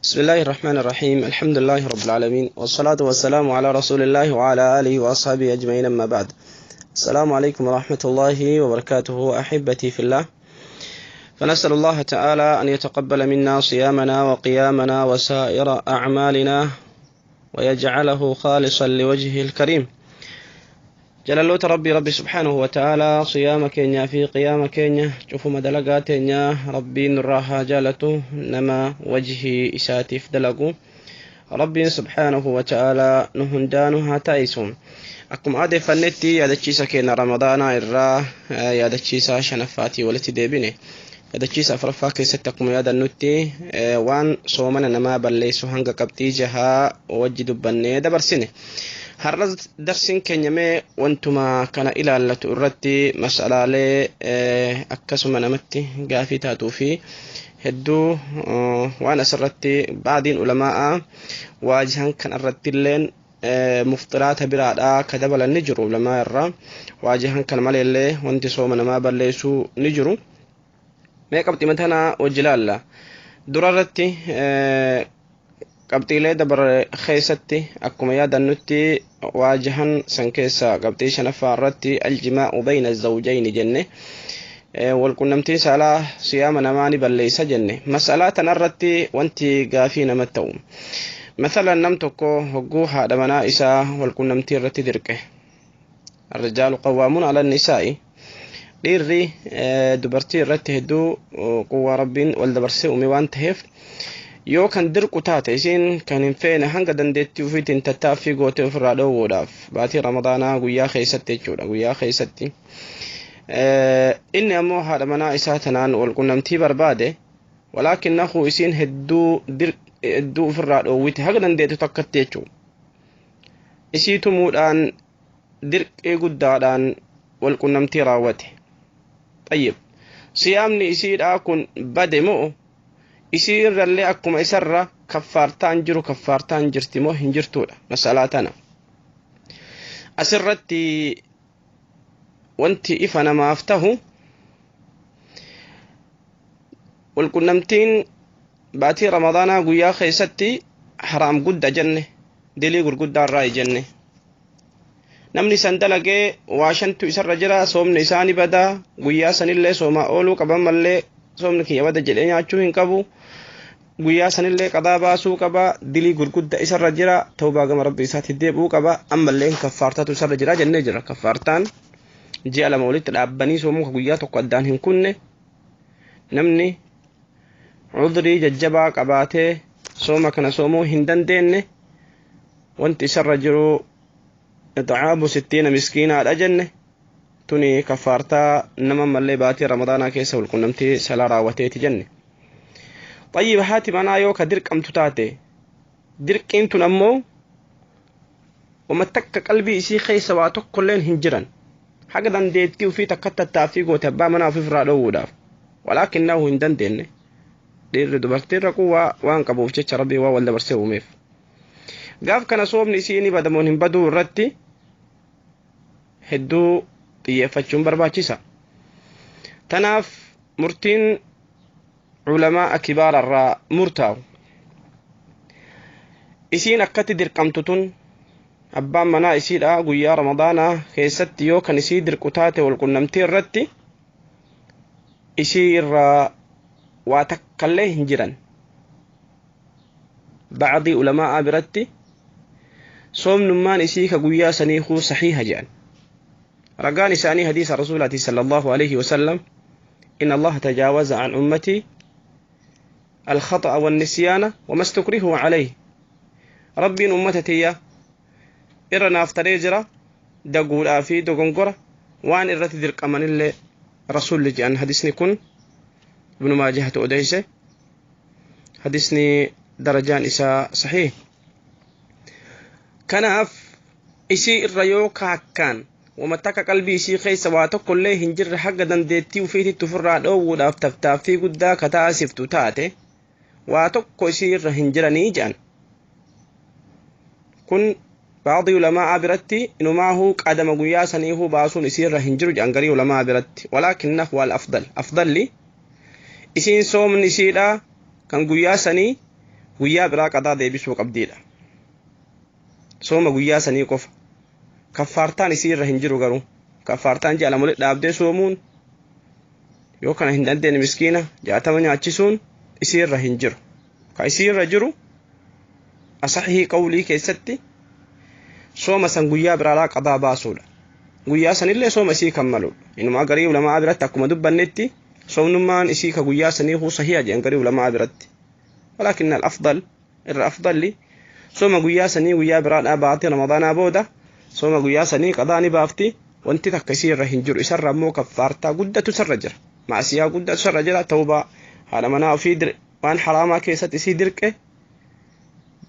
بسم الله الرحمن الرحيم، الحمد لله رب العالمين، والصلاة والسلام على رسول الله وعلى آله وأصحابه أجمعين، أما بعد. السلام عليكم ورحمة الله وبركاته. أحبتي في الله، فنسأل الله تعالى أن يتقبل منا صيامنا وقيامنا وسائر أعمالنا ويجعله خالصا لوجهه الكريم. Jaalalloota Rabbii، Rabbi سبحانه وتعالى صيام keenya fi قيام keenya cufuma dalagaa teenya Rabbiin nurraa haa jaalatu. Nama wajhii isaatiif dalagu Rabbiin سبحانه وتعالى nu hundaanu haa taasisu. Akkuma aadeeffannetti, yaadachiisa keenya Ramadaanaa irraa yaadachiisa shanaffaatii walitti deebine. Yaadachiisa afuraffaa keessatti akkuma yaadannutti, waan soomana namaa balleessu hanga qabxii jahaa wajji dubbannee dabarsine. Har'a darsiin keenya mee wantuma kana ilaallatu irratti mas'alaalee akkasuma namatti gaafii taatuu fi hedduu waan asirratti baadiin ulamaa'a waajihan kan irratti illeen muftiraata biraadhaa ka dabalan ni jiru. Ulamaa irraa waajihan kan maleellee wanti sooma namaa balleessuu ni jiru. Mee qabxii tanaa wajji ilaalla. Dura irratti qabxiilee dabarre keessatti akkuma yaadannutti, waajihan san keessa qabxii shanaffaa irratti الجماع بين الزوجين jenne, walqunnamtiin saalaa siyaama namaa ni balleessa jenne. Mas'alaa tanarratti wanti gaafii namatti ta'u, مثلا nam tokko hogguu haadha manaa isaa walqunnamtii irratti dirqe. الرجال قوامون على النساء. Dhiirri dubartii irratti hedduu quwwaa Rabbiin wal dabarsee uume waan ta'eef, yoo kan dirqu taate, isiin kan hin feene hanga dandeettii ofiitiin tattaaffii gootee ofirraa dhoowwuudhaaf baatii Ramadaanaa guyyaa keessatti jechuudha, guyyaa keessatti inni ammoo haadha manaa isaa tanaan walqunnamtii barbaade, ولكنه isiin hedduu hedduu ofirraa dhoowwite haga dandeettu takkatti jechuudha. Isii tumuudhaan, dirqii guddaadhaan walqunnamtii raawwate. طيب, siyaamni isiidhaa kun bade moo, isii irrallee akkuma isarra kaffaartaan jiru kaffaartaan jirti moo hin jirtuudha masalaa tana. Asirratti wanti ifa namaaf tahu, walqunnamtiin baatii Ramadaanaa guyyaa keessatti haraam gudda jenne, dilii gurguddaa irraa jenne. Namni san dalagee waa shantu isarra jira: soomni isaa ni badaa, guyyaa sanillee soomaa ooluu qaban mallee soomni kiyya bada jedhee nyaachuu hin qabu, guyyaa sanillee qadaa baasuu qaba, dilii gurgudda isarra jira, tawbaa gama Rabbi isaatti deebi'uu qaba, ammallee kaffaartaatu isarra jira jennee jira. Kaffaartaan ji'a 2 walitti dhaabbanii soomuu, guyyaa tokko addaan hin kunne. Namni cudrii jajjabaa qabaatee sooma kana soomuu hin dandeenye, wanti isarra jiru إطعام 60 miskiinaadha jenne. Tuni kaffaartaa nama mallee baatii Ramadaanaa keessa walqunnamtii salaa raawwateeti jenne. طيب, haati manaa yoo ka dirqamtu taate, dirqiin tun ammoo wama takka qalbii isii keessa waa tokkolleen hin jiran, haga dandeettii ufii takka tattaaffii goote abbaa manaa ofirraa dhoowwuudhaaf, ولكنه hin dandeenye. Dhiirri dubartiirra quwwaa waan qabuuf jecha Rabbii waan wal dabarsee uumeef, gaaf kana soomni isii ni badamoon hin baduu irratti hedduu xiyyeeffachuun barbaachisa. Tanaaf murtiin culamaa kibaara irraa murtaa'u, isiin akkatti dirqamtu tun, abbaan manaa isiidha guyyaa Ramadaanaa keessatti yoo kan isii dirqu taate walqunnamtii irratti, isii irraa waa takkallee hin jiran. Bacdii ulamaa biratti soomnummaan isii ka guyyaa saniihuu saxiiha jedhan. Ragaan isaanii hadiisa Rasuulaati صلى الله عليه وسلم: إن الله تجاوز عن أمتي الخطأ والنسيان وما استكرهوا عليه. Rabbiin ummata tiyya irra naaf taree jira daguudhaa fi dogongora waan irratti dirqamanillee, Rasuulli jedhan. Hadisni kun Ibnu Maajahatu odeyse. Hadisni darajaan isaa saxiih. Kanaaf isii irra yoo kaakkaan wama takka qalbii isii keessa waa tokkollee hin jirre, haga dandeettii ufiititti ofirraa dhoowwuudhaaf tattaaffii guddaa ka taasiftu taate, waa tokko isii irra hin jiranii jedhan. Kun baadii ulamaa biratti inumaahuu qadama guyyaa saniihuu baasuun isii irra hin jiru jedhan garii ulamaa biratti. ولكنه الأفضل, afdalli isiin soomni isiidha kan guyyaa sanii Guyyaa biraa qadaa deebisuu qabdiidha. Sooma guyyaa sanii qofa. Kaffaartaan isii irra hin jiru garuu. Kaffaartaan ji'a lama walitti dhaabdee soomuun yoo kana hin dandeenye miskiina 60 nyaachisuun isii irra hin jiru. Ka isii irra jiru asahii qawlii keessatti sooma san guyyaa biraadhaa qadaa baasuudha. Guyyaa sanillee sooma isii kan maludha. Inumaa garii ulamaa biratti akkuma dubbannetti soomnummaan isii ka guyyaa sanii huu sahiha jedhan garii ulamaa biratti. Walaakin al-afdal irra afdalli sooma guyyaa sanii guyyaa biraadhaa baatee ramadaanaa booda sooma guyyaa sanii qadaa ni baafti. Wanti takka isii irra hin jiru. Isarra ammoo kaffaartaa guddatu isarra jira. Maasiyaa guddatu isarra jira. Tawbaa haadha manaa ofii waan haraamaa keessatti isii dirqe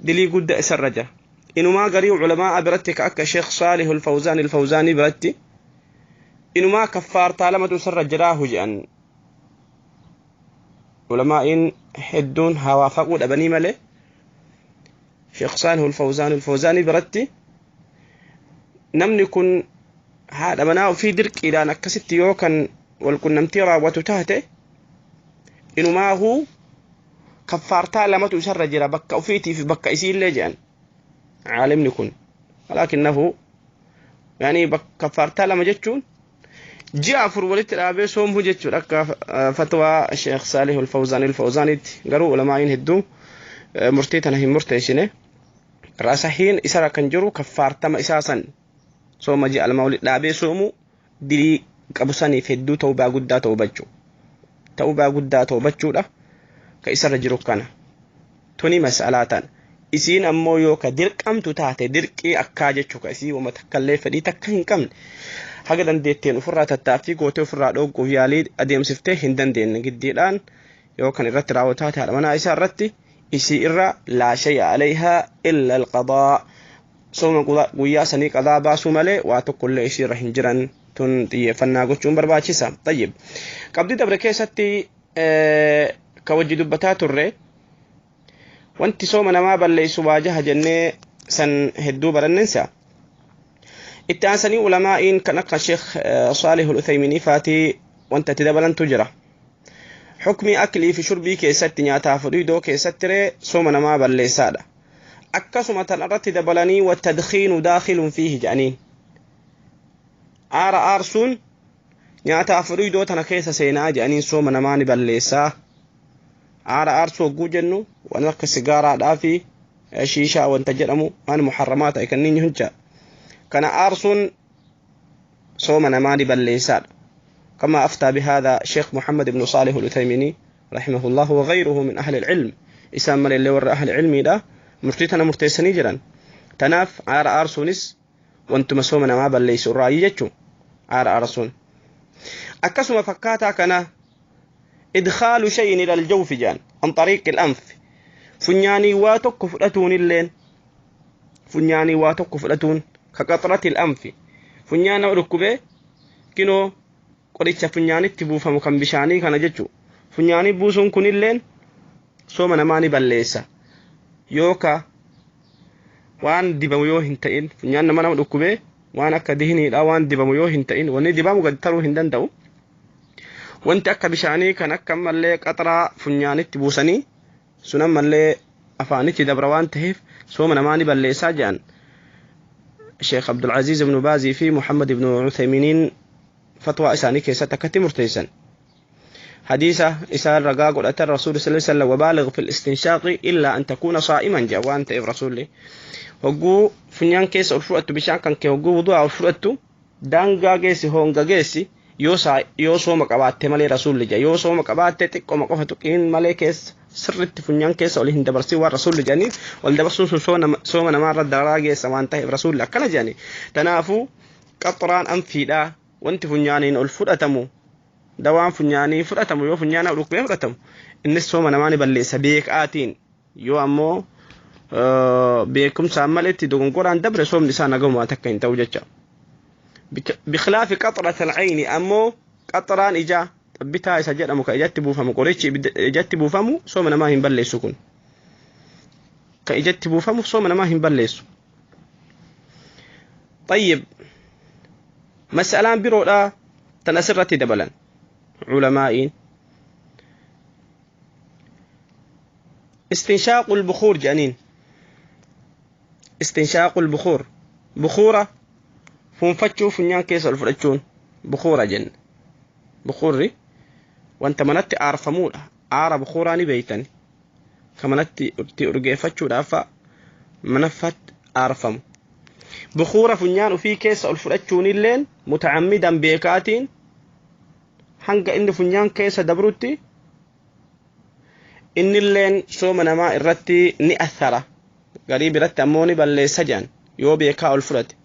dilii guddaa isarra jira. Inumaa garii ulamaa biratti ka akka Sheekh Saalih Alfawzaan Alfawzaanii biratti inumaa kaffaartaa lamatu isarra jiraa jedhan. Ulamaa'iin hedduun hawaafaquu dhabanii malee Sheekh Saalih Alfawzaan Alfawzaanii biratti namni kun haadha manaa ofii dirqiidhaan akkasitti yoo kan walqunnamtii raawwatu taate inumaahuu kaffaartaa lamatu isarra jira bakka ofiitii fi bakka isiillee jedhan caalimni kun. Walaakinnahu yaani kaffaartaa lama jechuun ji'a 4 walitti dhaabee soomuu jechuudha akka fatwaa Sheekh Saalih Alfawzaan Alfawzaanitti. Garuu ulamaa'iin hedduu murtii tana hin murteessine. Rasahiin isarra kan jiru kaffaartama isaa san sooma ji'a 2 walitti dhaabee soomuu dilii qabu saniif hedduu tawbaa guddaa tawbachuu. Tawbaa guddaa tawbachuudha ka isarra jiru kana. Tuni mas'alaa tana. Isiin ammoo yoo ka dirqamtu taate dirqii akkaa jechuu ka isii wama takkallee fedhii takka hin qabne haga dandeetteen ofirraa tattaaffii gootee ofirraa dhoogguuf yaalii adeemsiftee hin dandeenye giddiidhaan yoo kan irratti raawwataa taate haadha manaa isaa irratti isii irra laa shay'a alayhaa illa alqadaa sooma guyyaa sanii qadaa baasuu malee waa tokkollee isii irra hin jiran tun xiyyeeffannaa gochuun barbaachisa. Tayyib. Qabdii dabre keessatti ka wajji dubbataa turre wanti sooma namaa balleessu waajaha jennee san hedduu baranneensa. Itti aansanii ulamaa'iin kan akka Sheekh Saalih Al-Uthayminii faatii wanta itti dabalantu jira. Hukmii aklii fi shurbii keessatti nyaataa fi dhuydoo keessatti ree sooma namaa balleessaadha. Akkasuma tan irratti dabalanii wattadkhiinu daakhilun fiihi jedhaniin. Aara aarsuun nyaataa fi dhuydoo tana keessa seenaa jedhaniin sooma namaa ni balleessaa. Aara aarsuu hogguu jennu waan akka sigaaraadhaa fi shiishaa wanta jedhamu waan muharramaa ta'e kanneen hunca. Kana aarsuun sooma namaa ni balleessaadha. كما أفتى بهذا شيخ محمد بن صالح العثيميني رحمه الله وغيره من أهل العلم. إسام اللي ور أهل العلم ده مرتيتنا مرتيسني جرا. تناف عار أرسونس وانتم سومنا ما بليس الرأي جتشو عار أرسون. أكسم فكاتا كان إدخال شيء إلى الجوف جان عن طريق الأنف. فنياني واتك فلتون اللين. فنياني واتك فلتون كقطرة الأنف. فنيانا ركبه كنو qoricha funyaanitti buufamu kan bishaanii kana jechu. Funyaanii buusuun kunilleen sooma namaa ni balleessa. Yooka waan dibamu yoo hin ta'in funyaan nama nama dhukkubee waan akka dihiniidha waan dibamu yoo hin ta'in wanni dibamu gad taruu hin danda'u. Wanti akka bishaanii kan akka ammallee qaxaraa funyaanitti buusanii sun ammallee afaanitti dabra waan ta'eef sooma namaa ni balleessaa jedhan. Sheekh Abdulaziz ibn Baazii fi Muhammad ibn Uthaymiiniin fatwa isaanii keessatti akkatti murteessan. Hadiisa isaan ragaa godhatan Rasuulli sallallahu alaihi wasallam wabaaligh fil istinshaaqi illaa an takuuna saa'iman jedha waan ta'eef Rasuulli hogguu funyaan keessa ol fudhattu bishaan kan kee hogguu wudu'aa ol fudhattu daangaa geessi honga geessi yoo sooma qabaatte malee Rasuulli jedha yoo sooma qabaatte xiqqooma qofa tuqiin malee keessa sirriitti funyaan keessa ol hin dabarsin waan Rasuulli jedhaniif ol dabarsuun sun sooma namaarra dararaa geessa waan ta'eef Rasuulli akkana jedhani. Kanaafuu qaxxuraan anfiidhaa wanti funyaaniin ol fudhatamu dawaan funyaanii fudhatamu yoo funyaana dhukkubee fudhatamu innis sooma namaa ni balleessa beekaatiin yoo ammoo beekumsaan maletti dogongoraan dabre soomni isaa nagahumaa takka hin ta'u jecha. Bikilaafi qaxrata alcayni ammoo qaxraan ijaa xabbitaa isa jedhamu ka ijatti buufamu qorichi ijatti buufamu sooma namaa hin balleessu kun ka ijatti buufamu sooma namaa hin balleessu. طيب مسألة برودا تنسرتي دبلا علماء Istinshaaqul bukhuur jedhaniin. Istinshaaqul bukhuur, bukhuura fuunfachuu, funyaan keessa ol fudhachuun bukhuura jenna. Bukhuurri wanta manatti aarfamuudha. Aara bukhuuraa ni beeytani, ka manatti itti urgeeffachuudhaaf manafatti aarfamu. Bukhuura funyaan ufii keessa ol fudhachuun illeen mutacammidan beekaatiin hanga inni funyaan keessa dabrutti innilleen sooma namaa irratti ni athara. Garii biratti ammoo ni balleessa jedhan yoo beekaa ol fudhate,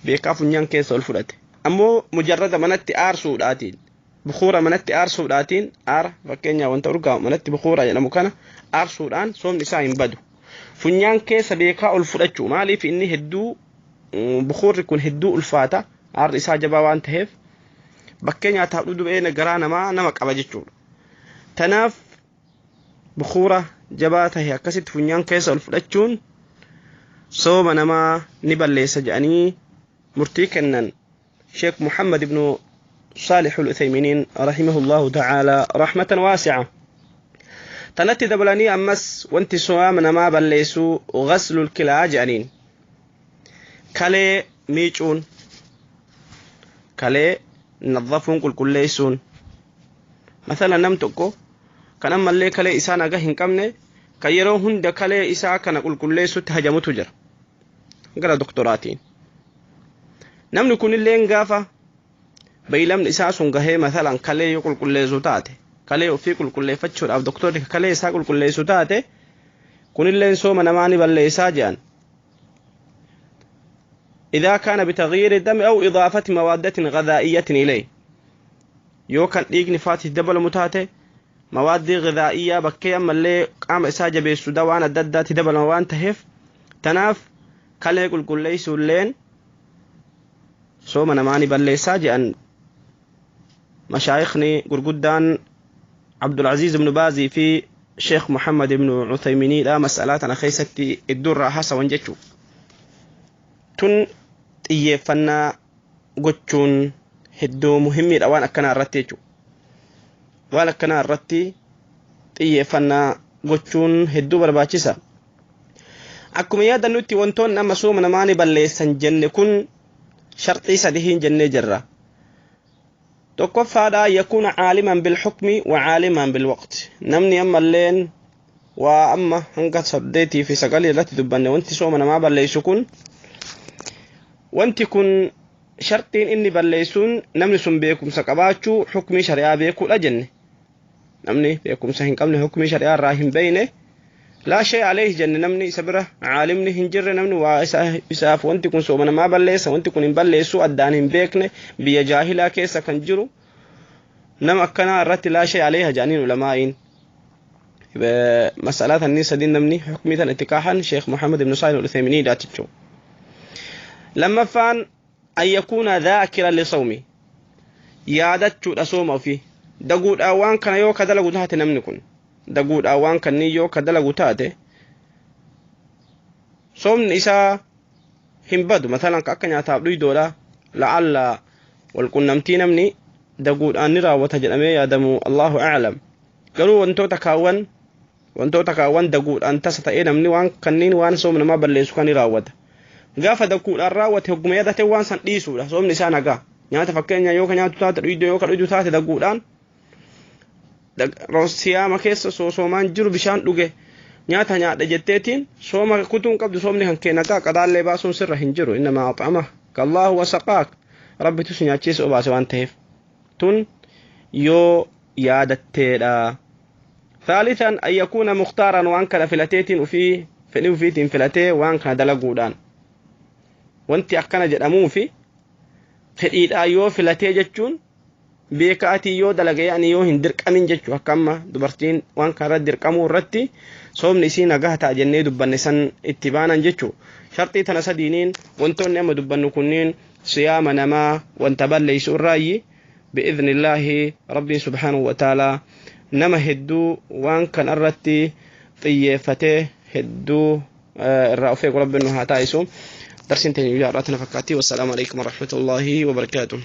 beekaa funyaan keessa ol fudhate. Ammoo mujarrada manatti aarsuudhaatiin, bukhuura manatti aarsuudhaatiin, aara fakkeenyaa wanta urgaa'u manatti bukhuura jedhamu kana aarsuudhaan soomni isaa hin badu. Funyaan keessa beekaa ol fudhachuu, maaliif inni hedduu bukhuurri kun hedduu ulfaata, aarri isaa jabaa waan ta'eef bakkee nyaataaf dhudubee garaa namaa nama qaba jechuudha. Tanaaf bukhuura jabaa tahe akkasitti funyaan keessa ol fudhachuun sooma namaa ni balleessa jedhanii murtii kennan Sheekh Muhammad ibnu Saalih al-Uthaymiiniin rahimahullahu ta'ala rahmatan waasi'a. Tanatti dabalanii ammas wanti sooma namaa balleessu ghaslul kilaa jedhaniin. Kalee miicuun, kalee nadhafuun, qulqulleessuun. Mathalan nam tokko kan ammallee kalee isaa naga hin qabne, kan yeroo hunda kalee isaa kana qulqulleessutti hajamutu jira gara doktoraatiin. Namni kunilleen gaafa beeylamni isaa sun gahee mathalan kalee yoo qulqulleessu taate, kalee ofii qulqulleeffachuudhaaf doktorri kalee isaa qulqulleessu taate, kunilleen sooma namaa ni balleessaa jedhan. إذا كان بتغيير الدم أو إضافة مواد غذائية إليه، yoo kan dhiigni faati dabalamu taate, mawaaddii ghidaa'iyaa bakkee ammallee qaama isaa jabeessu dawaan adda addaatti dabalama waan taheef, tanaaf kalee qulqulleessuulleen sooma namaa ni balleessaa jedhan mashaayikni gurguddaan Abdulaziz ibnu Baazii fi Sheekh Muhammad ibnu Uthayminaadha mas'alaa tana keessatti iddoorraa haasawan jechuu. Tun xiyyeeffannaa gochuun hedduu muhimmiidha waan akkanaa irratti jechuudha. Waan akkanaa irratti xiyyeeffannaa gochuun hedduu barbaachisa. Akkuma yaadannutti wantoonni amma sooma namaa ni balleessan jenne kun sharxii sadihiin jennee jirra. Tokkoffaadha, yakuuna caaliman bilxukmi wa caaliman bilwaqti. Namni ammalleen waa amma hanga 8 fi 9 irratti dubbanne, wanti sooma namaa balleessu kun, wanti kun sharxiin inni balleessuun namni sun beekumsa qabaachuu, xukmii shari'aa beekuudha jenne. Namni beekumsa hin qabne, xukmii shari'aa irraa hin beeyne, laa shay alayhi jenne. Namni isa bira caalimni hin jirre, namni waa isaaf wanti kun sooma namaa balleessa, wanti kun hin balleessu addaan hin beekne, biyya jaahilaa keessa kan jiru, nama akkanaa irratti laa shay alayha jedhaniin ulamaa'iin. Mas'alaa tanniin sadiin namni xukmii tan itti kaahan Sheekh Muhammad ibn Saalih al-Uthayminii jechuudha. Lammaffaan, an yakuuna dhaakiran lisawmi, yaadachuudha sooma ofii. Daguudhaan waan kana yoo ka dalagu taate, namni kun daguudhaan waan kanneen yoo ka dalagu taate, soomni isaa hin badu. Matalan akka nyaataaf dhuydoodha, la'alla walqunnamtii namni daguudhaan ni raawwata jedhamee yaadamu, allahu a'lam. Garuu wantoota kaawwan daguudhaan tasa ta'ee namni waan kanneen waan sooma namaa balleessu kan ni raawwata. Gaafa daguudhaan raawwate hogguma yaadate waan san dhiisuudha, soomni isaa nagaa. Nyaata fakkeenya yoo ka nyaatu taate, dhuydoo yoo ka dhuydu taate, daguudhaan siyaama keessa soomaan jiru bishaan dhuge, nyaata nyaadha jetteetiin sooma kutuun qabdu, soomni kan kee nagaa, qadaallee baasuun sirra hin jiru. Innamaa axama kallaahu wasaqaak, rabbitu si nyaachise obaase waan ta'eef, tun yoo yaadatteedha. ثالثا أن يكون مختارا، waan kana filateetiin ufii fedhii ufiitiin filatee waan kana dalaguudhaan. Wanti akkana jedhamuufi fedhiidhaan yoo filatee jechuun beekaatii yoo dalage yaani yoo hin dirqamin jechuu. Akka amma dubartiin waan kana irratti dirqamuu irratti soomni isii nagaa ta'a jennee dubbanne san itti baanan jechuu. Sharxii tana sadiiniin wantoonni amma dubbannu kunniin siyaama namaa wanta balleessu irraayyi. بإذن الله ربي سبحانه وتعالى nama hedduu waan kan irratti xiyyeeffatee hedduu irraa of eegu rabbi nu haa taasisu. Darsiin teenya guyyaa har'aatti na fakkaatti. Wassalaamu alaikum warahmatullaahi wabarakaatuh.